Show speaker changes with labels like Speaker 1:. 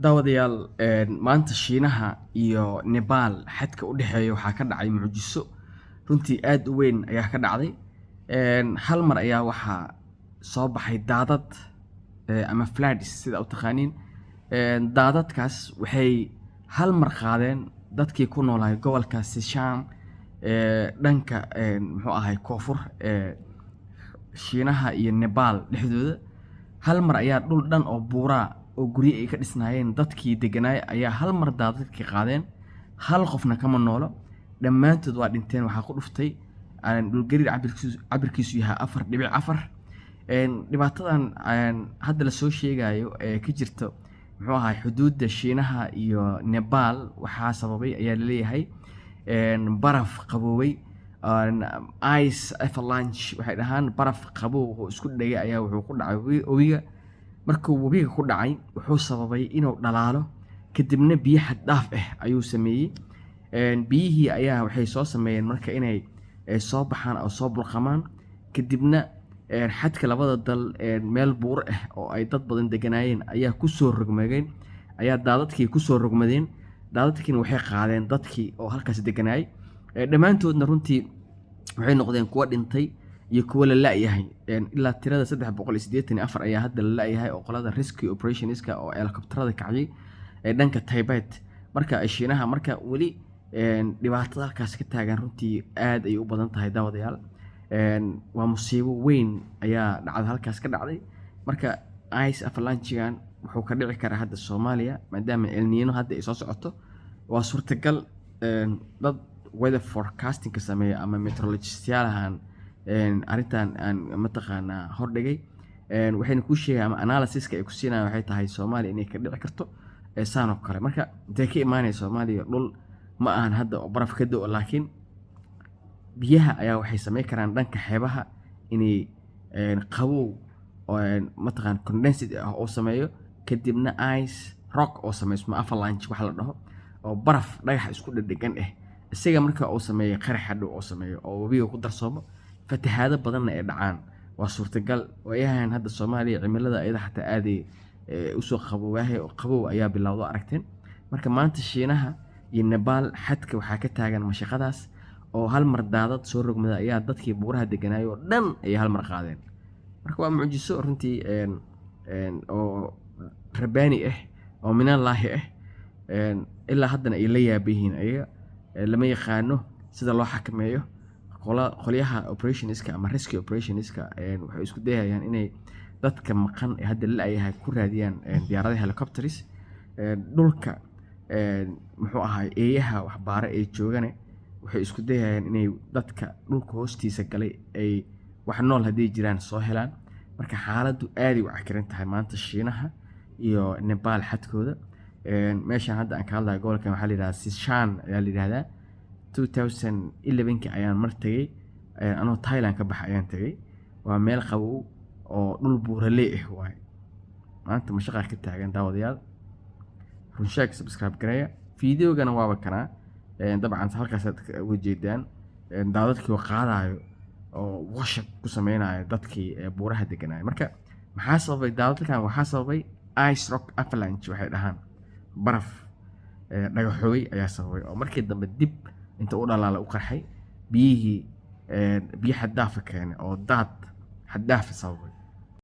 Speaker 1: Daawadayaal, maanta Shiinaha iyo Nepal xadka u dhexeeya waxaa ka dhacay mucjiso runtii aad u weyn ayaa ka dhacday. Hal mar ayaa waxaa soo baxay daadad ama floods sida u taqaaniin. Daadadkaas waxay hal mar qaadeen dadkii ku noolaa gobolka Sichuan ee dhanka muxuu ahay koonfur ee Shiinaha iyo Nepal dhexdooda. Hal mar ayaa dhul dhan oo buuraa oo guryo ay ka dhisnaayeen dadkii degganaay ayaa hal mar daadadkii qaadeen. Hal qofna kama noolo, dhammaantood waa dhinteen. Waxaa ku dhuftay dhulgariir cabirkiisu yahay 4.4. Dhibaatadan hadda lasoo sheegayo ee ka jirta muxuu ahay xuduudda Shiinaha iyo Nepal waxaa sababay ayaa laleeyahay baraf qaboobay, ice avalanche waxay dhahaan. Baraf qabow oo isku dhegay ayaa wuxuu ku dhacay webiga. Markuu webiga ku dhacay, wuxuu sababay inuu dhalaalo, kadibna biyo xad dhaaf ah ayuu sameeyey. Biyihii ayaa waxay soo sameeyeen marka inay soo baxaan oo soo burqamaan, kadibna xadka labada dal meel buur ah oo ay dad badan deganaayeen ayaa kusoo rogmadeen, ayaa daadadkii kusoo rogmadeen. Daadadkiina waxay qaadeen dadkii oo halkaas deganaayay. Dhammaantoodna runtii waxay noqdeen kuwo dhintay iyo kuwo la la'yahay. Ilaa tirada 384 ayaa hadda la la'yahay oo qolada rescue operationska oo helicopterada kaciyay ee dhanka Tibet marka Shiinaha. Marka weli dhibaatada halkaas ka taagan runtii aad ayay u badan tahay. Daawadayaal, waa musiibo weyn ayaa dhacda halkaas ka dhacday. Marka ice avalanche-gan wuxuu ka dhici karaa hadda Soomaaliya maadaama El Nino hadda ay soo socoto, waa suurtagal. Dad weather forecasting ka sameeya ama meteorologist-yaalahan arrintan aan mataqaanaa hordhigay waxayna kuu sheegayaan ama analysiska ay ku siinayaan waxay tahay Soomaaliya inay ka dhici karto saan oo kale. Marka intee ka imaanaya Soomaaliya? Dhul ma ahan hadda oo baraf ka da'o, laakiin biyaha ayaa waxay sameyn karaan dhanka xeebaha inay qabow oo mataqaan condensed ah oo sameeyo, kadibna ice rock oo sameysmo, avalanche waxa la dhaho, oo baraf dhagax isku dhedhegan ah. Isaga marka uu sameeyo qarax hadhow oo sameeyo oo webiga ku darsoomo, fatahaado badanna ay dhacaan, waa suurtagal. Waayahan hadda Soomaaliya cimilada ayada xataa aaday usoo qabowaahay oo qabow ayaa bilowdo, aragteen. Marka maanta Shiinaha iyo Nepal xadka waxaa ka taagan mashaqadaas oo hal mar daadad soo rogmada ayaa dadkii buuraha deganaayay oo dhan ayay hal mar qaadeen. Marka waa mucjiso runtii oo rabbaani ah oo minallaahi ah, ilaa haddana ay la yaaban yihiin ayaga. Lama yaqaano sida loo xakameeyo. Qolyaha operationska ama rescue operationska waxay isku dayayaan inay dadka maqan ee hadda la-yahay ku raadiyaan diyaaradaha helicopters. Dhulka muxuu ahaay eeyaha waxbaare ee joogane waxay isku dayayaan inay dadka dhulka hoostiisa galay ay wax nool hadday jiraan soo helaan. Marka xaaladdu aaday u cakiran tahay maanta Shiinaha iyo Nepal xadkooda. Meeshan hadda aan ka hadlayo gobolkan waxaa la yidhahdaa Sichuan ayaa la yidhahdaa. 2011 ayaan mar tegey, anoo Thailand ka baxa ayaan tegey. Waa meel qabow oo dhul buuraley ah waaye. Maanta mashaqaa ka taagan. Daawadayaal, Runsheeg subscribe gareeya, videogana waaba kanaa. Dabcan halkaasaad uga jeedaan daadadkii oo qaadayo oo washab ku sameynayo dadkii buuraha deganaayo. Marka maxaa sababay daadadkan? Waxaa sababay ice rock avalanche waxay dhahaan, baraf dhagaxoobay ayaa sababay oo markii dambe dib inta u dhalaala u qarxay, biyihii biyo xad dhaafa keenay oo daad xad dhaafa sababay.